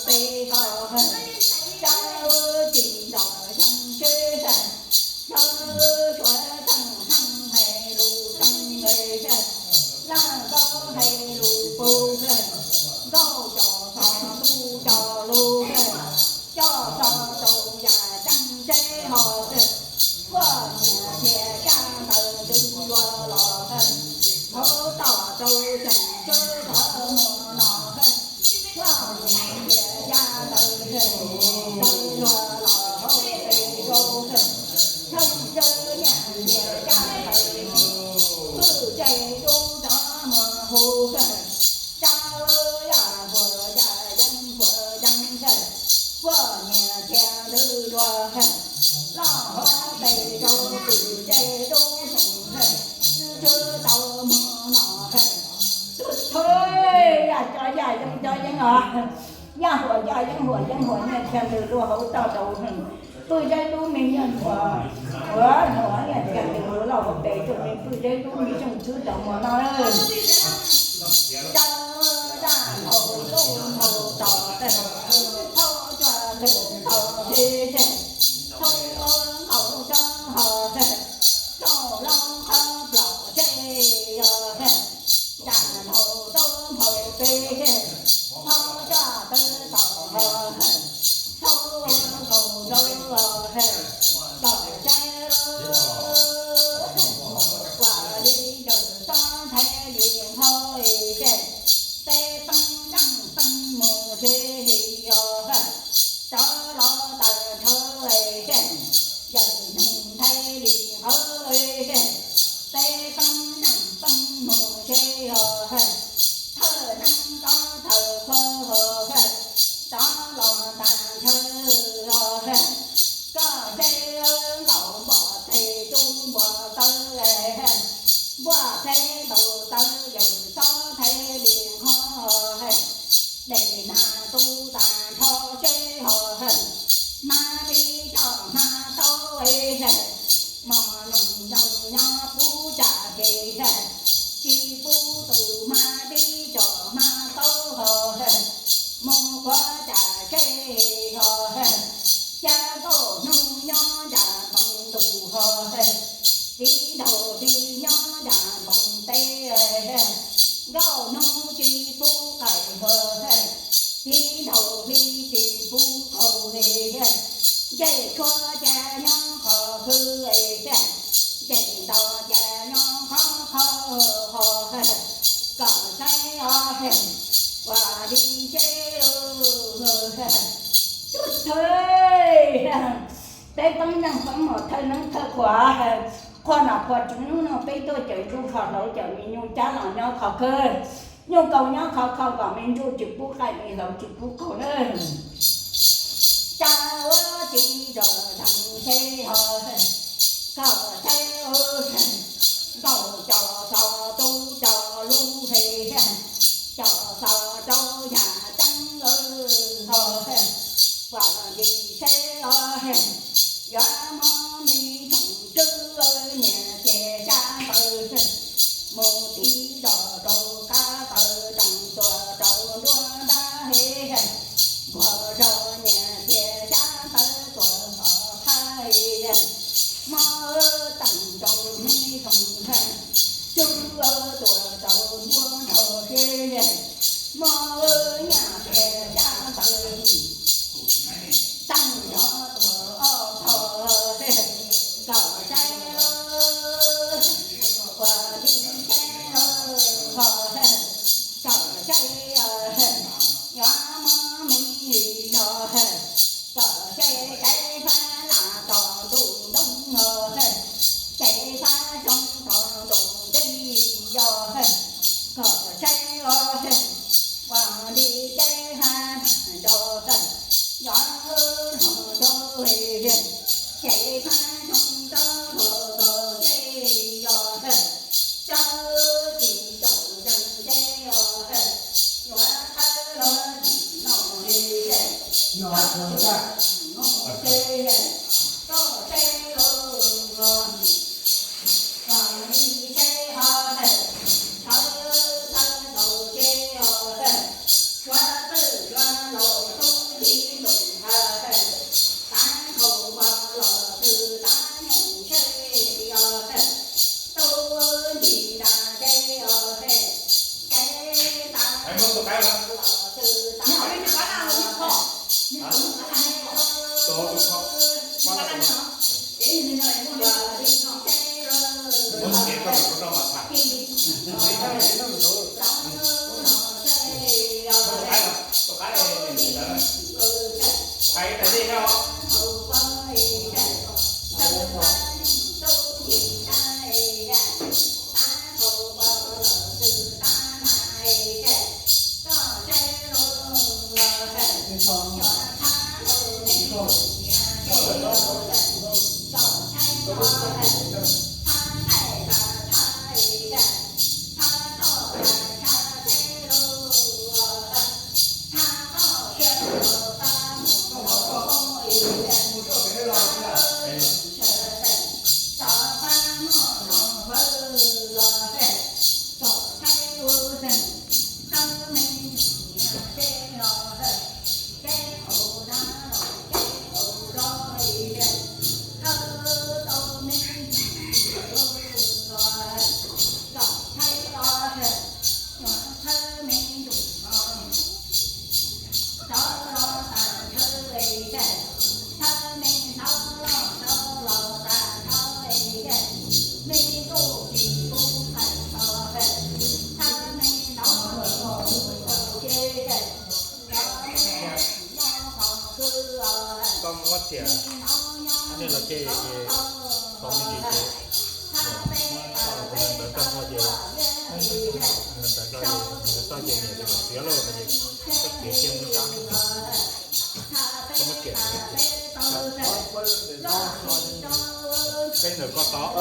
peb hos, cov tsis nrog yeeb seb, cov suav txheej heev hais lus tseeb, laj nkauj hais lus pub, nkauj cov xov tub cov lus, coj xov rau yam ceeb seb hos, kuj nyiam tias caj ntawd ntws dua los, hauv toj rau xyoo tsawb rov mus no, kuj nyiam tias caj ntawd ntws dua los hauv pes rau, tsheej tsawb nyiam tias caj ntawd pwj tsev dub rov mus hu, cov yaj huam yaj yeeb huam yeeb, kuj nyiam tias ntws dua, loj hauv pes rau pwj tsev dub xyoo tsawb tau mus no. Tub thawj, yaj cov yaj yeeb cov yeeb os, yaj huam yaj yeeb huam yeeb huam nyiam tias ntws dua hauv toj rau pwj tsev dub me nyiaj huam, huam nyiam tias ntws dua loj hauv pes rau me pwj tsev dub me xyoo tsawb tau mus no. Cov zaj ntaus lub ntaus tos, thaub cua ntws tau tib, thaub nkaus tsob hos, thaub loo qhov plaub tsev yos, zaj ntaus tub ntaus peb, thaub cua ntws tau hos, thaub nkaus rau hos, tom tsev ua li ntawm tsob ntxhais li nqhau, peb teeb zeej teeb mus tsev yos, rov los tawm nrho, yawm neeg ntxhais li nqhau, peb teeb zeej teeb mus tsev yos, thawj neeb rov thawj qhua, rov los tag nrho, koj seb ntaus npua txhais tub npua txawv, npua txhais ntaus txawv yawm tsob ntxhais li nqhau, dej nag tu tag nrho seb hos, hmab tib coj hmab taub, mos noog nyoos nyob pub tsam kev, tsis pub tus hmab tib coj hmab taub hos, mus qhuav tsam kev hos, xya nkauj hnub nyob nram npoo ntuj hos, txiv nraug hli nyob nram npoo teb, nkauj hnub tsis pub qaij hos, txiv nraug hli tsis pub qaug, ncej tshuab cas nyob qhov khwv, ncej nto cas nyob qhov qhov hos, kom saib os, ua li seb, tub thawj, peb teeb zeej teeb mus thawj neeb thawj qhua, qhua nom qhua tswv hnub no peb tuaj cawm ntsuj kho hlauv cawm me nyuj cab los nyob qhov khwv, nyuj kaus nyob qhov kho kom me ntsuj tsis pub qaij me hlauv tsis pub qaug na. Cas ua tsis zog zeeg seb hos, kom saib, nkaus cov xov tub cov lus, cov xov rau yam ceeb hos, ua li seb os, yuav muab me xyoo tsawb nyiam tias xya ntawd, mus tiv zog rau qab taw tseem tuaj rau nruab nrab, npuag zog nyiam tias xya ntawd tuaj hos phab, muab teem rau me xyoo, tswb tuaj rau nruab nrab, muab nyaj tias xya ntawd teem zog tuaj ob tog, kom saib ua li seb hos, kom saib yuav muab me li zog, kom saib caij fab lam tos ntuj ntoo hos, caij fab xyoo tos ntuj nti yos, kom saib os, ua li caij fab nrog Ces tau me ntsis ces muab tau los ntawd tag nrho ces, ntawd tag ces niam tias kom txiav lauj no ces koj txiav cia muab cab, koj muab riam ntawd ces peb ntawm koj tod.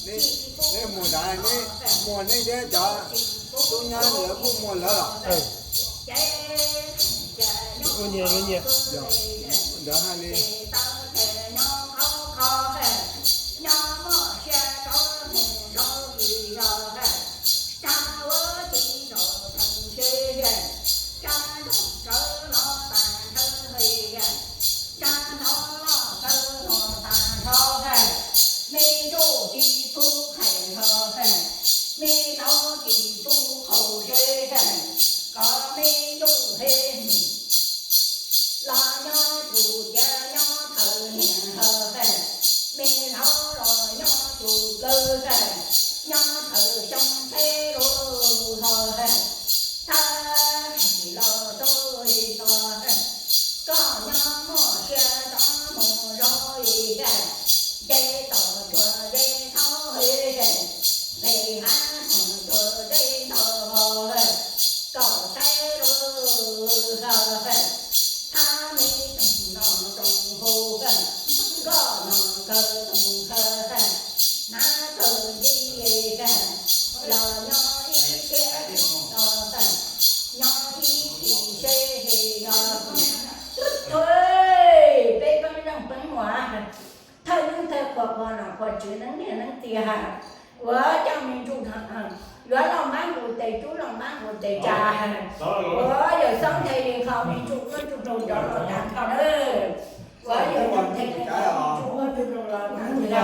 Neb, neb mus nrad, neb muag neb thiab cov tub nyab lawv kuj muag lawv los? Ntawd hais li. Los nyob tus tiav nyob thawm niam hawm, me hlob los nyob tus plawv, nyob thawm xyoo teb lub hos, thab los tub tos, koj nyob muaj sia rov mus zoo li, nce tom tsuas ze thaub, nqis hav mus tsuas ze ntau, kom saib lub hos, thab me toog no toog hu, nkoj no kawg toog kawg, hnav kawg nti, los nyob ib thiab no, nyob ib chim seb los. Peb peb leeg peb muam, thawj Niam leej txiv hais, ua coj me ntsuj, yuav los mab nqus tes cub los mab nqus tes tsa, ua yawm xoob nthe li qho me ntsuj muab ntsuj hlauv cov los tag nrho na. Ua yawm xoob nthe li qho me ntsuj muab ntsuj hlauv los tag nrho.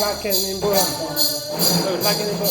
Laj kiag li npua, laj kiag li npua.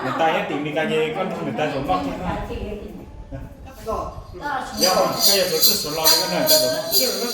Niam tais nyob tim Meskas ces koj nrog niam tais zaum noj thiab na. Yog koj yog suav txwj suav laus ces koj nrog niam tais zaum noj.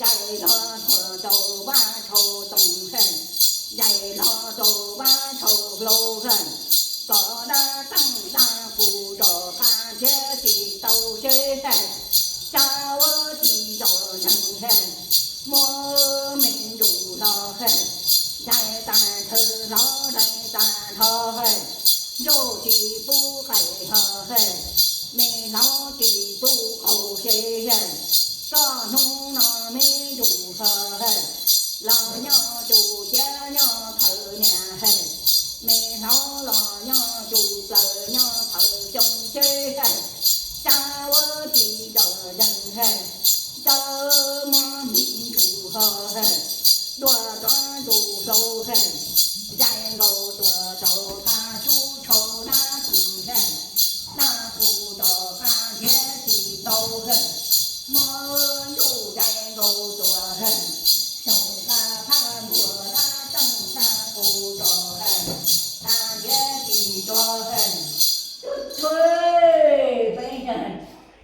Zais hlo rau vaj rau toog, zais hlo rau vaj rau hlau, kom dab teej dab qus rov qab thiab tsis tau seb, sab ua tsis tau zeeg, muaj me ntsuj hlo, zais tag chaw hlo zais tag nrho, nrauj tsis pub qaij hlo, me hlob tsis pub qaug se, txoj hnub no me ntsuj hlo los nyob tsum ciab nyob thawm niam, me hlob los nyob tsum plaws nyob thawm xyoo seb, sab ua tsis tau zeeg, sab muaj me ntsuj hlo, dua rov ntsuj hlau, zais nkaus tuaj rau qab sub tshau dab teeg, dab qus rov qab thiab tsis tau, muaj ntsuj zais nkaus tuaj, xyoo qab phab npuag dab teej dab qus rov qab thiab tsis tau, tub